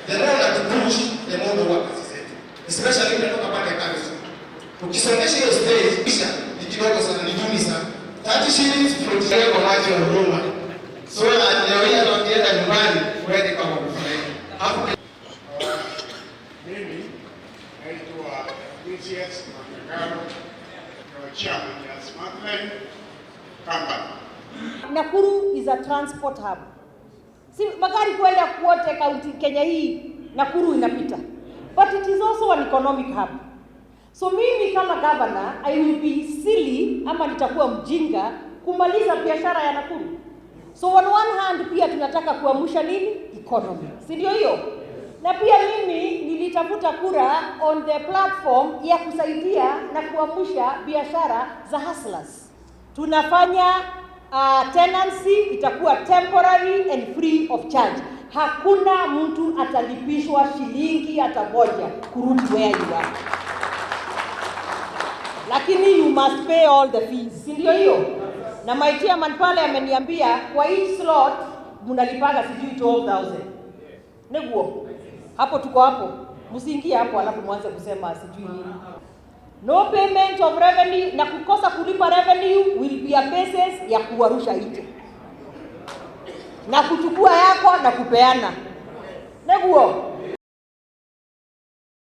The more unatupush, the more unaua kazi zetu. Especially unatoka pale kanisa. Ukisongesha hiyo stage kisha ni kidogo sana, ni duni sana. 30 shillings 40 kwa macho ya huruma. So leo hii hata ukienda nyumbani uende kama umefurahia. Hapo. Mimi naitwa Lucius Makakalo, ndio chairman ya Smartline Company. Nakuru is a transport hub. Si magari kwenda kuote county Kenya hii, Nakuru inapita. But it is also an economic hub. So mimi kama governor, I will be silly ama nitakuwa mjinga kumaliza biashara ya Nakuru. So on one hand pia tunataka kuamsha nini? Economy. Si ndio hiyo? Na pia mimi nilitafuta kura on the platform ya kusaidia na kuamsha biashara za hustlers. Tunafanya tenancy itakuwa temporary and free of charge. Hakuna mtu atalipishwa shilingi hata moja kurudi where you are, lakini you must pay all the fees, si ndio hiyo? Na my chairman pale ameniambia kwa each slot mnalipaga sijui 12,000. Neguo hapo, tuko hapo, msiingie hapo alafu mwanze kusema sijui nini. No payment of revenue na kukosa kulipa revenue will be a basis ya kuwarusha nje na kuchukua yako na kupeana. Neguo.